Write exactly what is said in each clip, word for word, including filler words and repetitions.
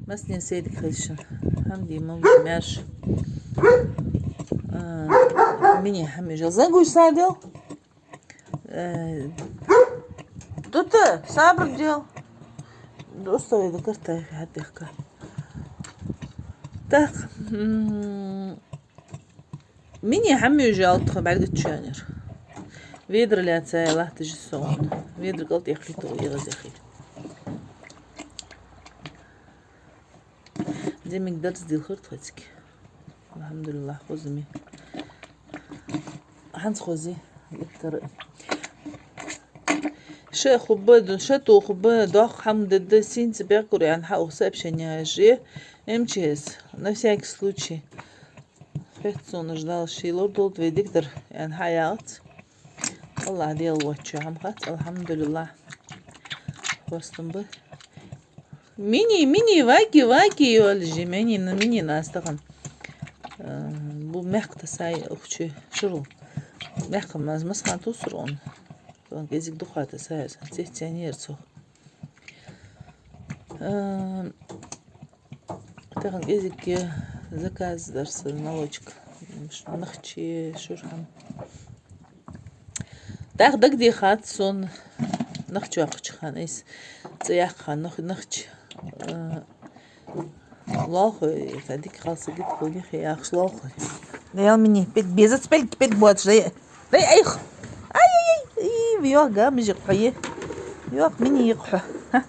Массане сайре дика хийла шун. ХӀама де, ма вуж, маьрша. А, Мини хӀама йожал. Зангуш садел. Э, Тута, сабар де. Доставай да картай хьадехка. Так, м, Мини хӀама йожал тха бӀаргаччанера. Ведра лаьца латташ я со. Ведра кӀалтӀехьа хилийта, эгӀазехи. Димик дарс дилхар тхоцига. АлхьамдулиллахӀ, хоза ма. ХӀанз хоза я, иттара. Ше хургба, ду-, ше тохаргба, доккха хӀама дергда, синца бехкур аьнна хьа укх сообщени яьжа. МЧС, на всякий случай. Хетт сона уж Дала ший лорадолда вай дикадар аьнна хьаяхац. АллахӀ Даьла воацачоа хӀама хац, алхьамдулиллахӀ. Хоастам ба. Мини, Мини, ваги, ваги, йолжи, Мини, на, Мини нас тахан. Э, бу мехка тасай ухчи шуру. Мехка маз масхан тусур он. Тон кезик духата саясан, цеценер цо. Э, Тахан кезиге заказ дар са, молочка. Нахчи, шура хӀама. ТӀаккха дагадехад сона нахча йоаккхача хана, айса цӀи яьккха хана нах-, нахча, э, лоалахой, та дика хала са гид хул михе яхаш лоалахой. Даьла Мини, пед безац, пед, пед боацаш, дай. Ай, айх! Ай, ай, ай! Ий, йоах, гамажи хьо е. Йоах, Мини е хьо. Ха.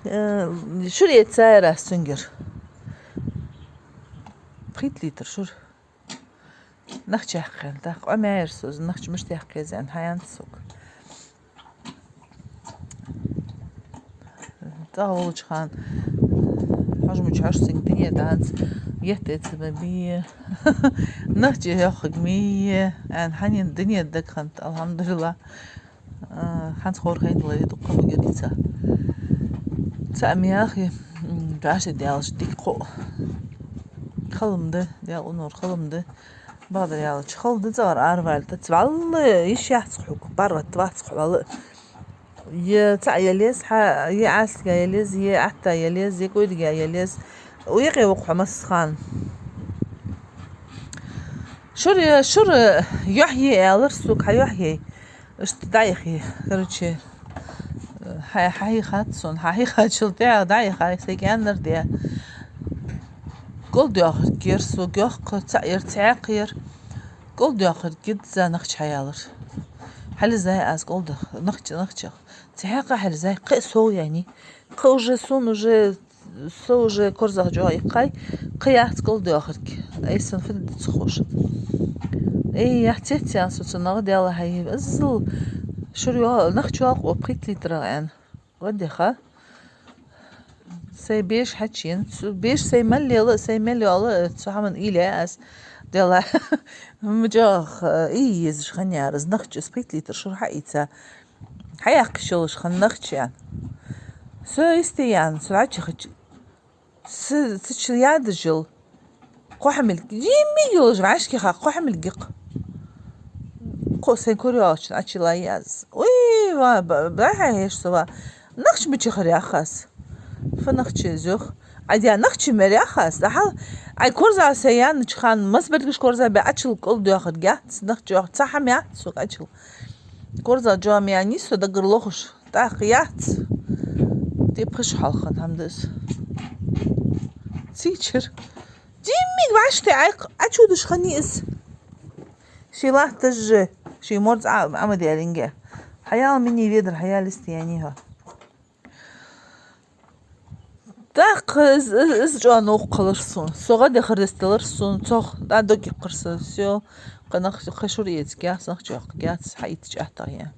Э, шура эца яр аз цунгара. Пхийтта литр шура. Нахча яьккхай, тӀаккха къамаьл яр со, нахча мишта яьккхай из аьнна, хьаяьннад сога. ТӀагӀолча хана хьожмача хьожцинг динеда хӀанз етта эца ма бий. Нахча йоаккхарг ма йий, аьнна, хьанна динеда дагахьа хиннад, алхьамдулиллахӀ. А, хӀанз хӀара хӀайна лари дукха ма гирица. Цхьа ма яхий, м, даши даьлча дика кхоъ. Халам да, Даьла унор халам да. Бакъдар аьлча, хала да цӀагӀара аравалийтац. Валлахӏи, йиш яц хьога, паргӀата вац хьо, валлахӏи. Е цхьа яле еза, хьа, е Ӏаьсалга яле еза, е Ӏатта яле еза, е кӀойдига яле еза. Укх юкъе ва хьо массахана. Шура, шура, йохье аьлар сога, хьа йохье. Иштта дӀаихе, короче, хьа-, хьахьийхад сона, хьахьийхачул тӀехьагӀа дӀаихе, сай кӀаьннар де. КӀолдоахарг яр сога, йоккха цхьаъ яр, цхьаькха яр. КӀолдоахарг гидза нахча хьаялар. Хьализай аз кӀолдах-, нахча, нахчах. Цхьаькха хьализай, кхы а сов яьннай. Кхы уже, сона уже, со уже корзагӀчоа иккхай, кхы яц кӀолдоахарг. Айсан фу де деза ховш. Эй, яц, яц, яц, со цу нагӀа дела хьай. Азал шура йо-, нахча йоаккх пхийтта литра аьнна. ГӀаддеха. Сай беш хьачуена. Цу беш сай мел лела, сай мел йола, цу хӀаман уйла я аз. Дела. Ма чӀоагӀа, э, ий езаш хиннаяр из нахча, из пхийтта литра шура хьаийца. Хьаяьккха йиш йолаш хиннад нахча. Со йисте яьнна, со Ӏочухача, с-, цу чу ядаш йола кхо хьамилг, диммиг йолаш, вӀашкаха кхо хьамилг я-кх. Кхо сай корайоагӀачун Ӏочуйилла я аз. Уй, ва, ба-, бахьа хьеш со, ва. Нахча мичахьара яхаш? Фу нахча из, йоах? Ӏа де нахча мара яхаш? Да хьал, Ӏай корзагӀа сай яьннача хана, масса берригаш корзагӀбаь Ӏочул кӀолдоахарг яц, нахча йоах, цхьа хӀама яц сога Ӏочул. КорзагӀчоа ма яьннай со, даггара лохаш. ТӀаккха яц. Де пхи шу хьалха хинна хӀама да из. Цийчар. Диммиг вӀашта Ӏайкх-, Ӏочудаш хиннай из. Ший латташ же, ший морз Ӏа-, Ӏомадаьлинге. Хьаяла, Мини, ведар хьаяла, йисте яьннай хьо. ТӀаккха из, из, из чӀоагӀа новкъа хилар сона. Со гӀадехар десталар сона, цох дӀа дог йиккхар са. Всё, кхы нах-, кхы шура эцаргьяц, нахча йоаккхаргьяц, хьаийцача аттагӀа я.